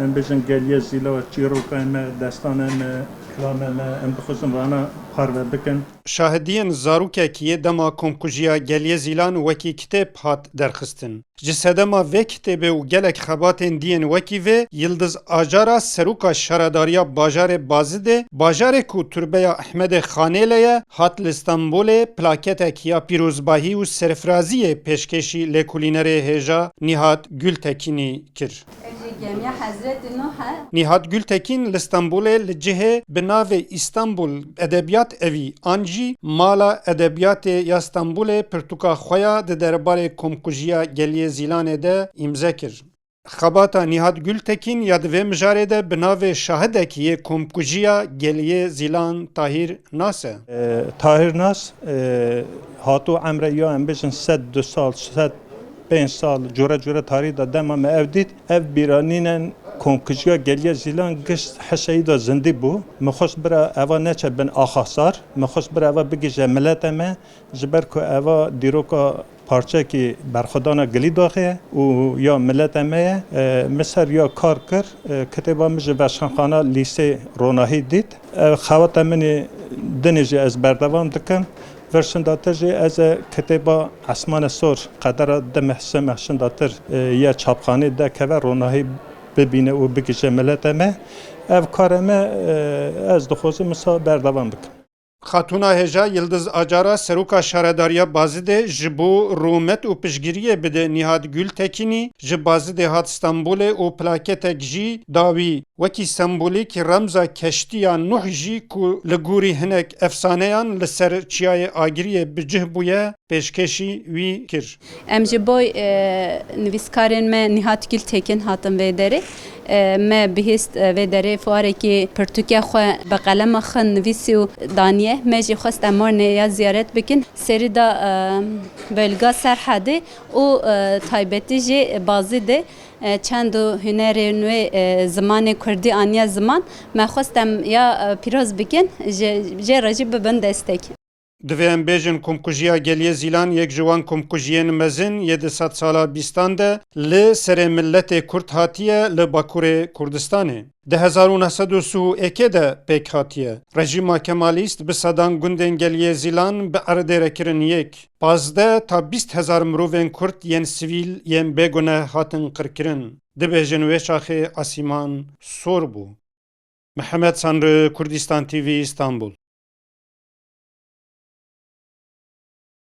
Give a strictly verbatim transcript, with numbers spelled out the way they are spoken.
Em bêjin geliye zîla, çîroka me, destana me, kilama me, em dixwazin vana parve bikin. Şahidiyên zarokekî yê dema komkujiya Geliyê Zîlan wekî kitêb hat derxistin. Ji sedema vê kitêbê û gelek xebatên diyên wekî vê, Yildiz Acara seroka şaredariya bajarê Bazidê, bajarê ku turbeya Ehmedê Xanêle ye, hat li Stenbolê plaketek ya pîrozbahî û serfiraziyê pêşkêşî lêkolînerê hêja Nîhat Gultekînî kir. Ev jî gemiya Hezretî Nuh e. Nîhat Gultekîn li Stenbolê li cihê bi navê Îstanbul Edebiyat Evi an jî Mala Edebiyatê ya Stenbolê pirtûka xwe ya di derbarê komkujiya Geliyê Zîlanê de îmze kir. Xebata Nîhat Gultekîn ya di vê mijarê de bi navê Şahidekî yê komkujiya Geliyê Zîlan Tahîr Nas e. E, Tahîr Nas, e, hatû emre ya em bêjin sed du sal, sed pênc sal, cure cure tarî de dema me ev dît. Ev bîranînen komkujiya Geliyê Zîlan gişt hişeyî de zindî bû. Min xwest bira eva neçe bin axasar. Min xwest bira eva bigihîje milete me. Ji ber ku eva dîroka parçekî berxwedana gilî daxê ye û ya milete me ye. E, min ser ya kar kir. E, kitêba min ji veşanxana lîsê Ronahî dît. Ev xewata min ê dinê jî ez berdewam dikim. Vir şindatir jî ez ê kitêba Esmane Sor, qedera di meh sê meh şindatir, e, ya çapxanê dekeve, Ronahî bibîne û bigihîje milete me. Ev karê me, e, ez dixwazim wisa berdewam bikim. Xatûna hêja Yildiz Acara seroka şaredariya Bazidê ji bo rûmet û piştgiriyê bide Nîhat Gultekînî ji Bazidê hat Stenbolê û plaketek jî da wî. Wekî sembolîk remza keştiya Nuh jî ku li gorî hinek efsaneyan li ser çiyayê Agiriyê bi cih bûye, pêşkêşî wî kir. Em ji bo, e, nivîskarên me Nîhat Gultekîn hatin vê derê. E, me bihîst, e, vê derê fuarekî pirtûkê xwe bi qelema xwe nivîsî û daniye. Me jî xwest em warine ya ziyaret bikin. Serî da, e, bölga Serhedê û, e, taybetî jî Bazîdê, e, çend û hunerên wê, e, zimanê kurdî aniye ziman. Me xwest em ya, e, pîroz bikin, ji, jê re jî bibin destek. Divê em bêjin, komkujiya Geliyê Zîlan yek ji wan komkujiyên mezin yê di sedsala bîstan de li serê miletê kurd hatiye li Bakurê Kurdistanê. Di hezar û neh sed û sî û yekê de pêk hatiye. Rejîma Kemalîst bi sedan gundên Geliyê Zîlan bi erdê re kirin yek. Pazdeh ta bîst hezar mirovên kurd yên sivîl yên bêguneh hatin qirkirin. Dibêjin wê çaxê asîman sor bû. Mihemed Sanri, Kurdistan T V, Îstanbul.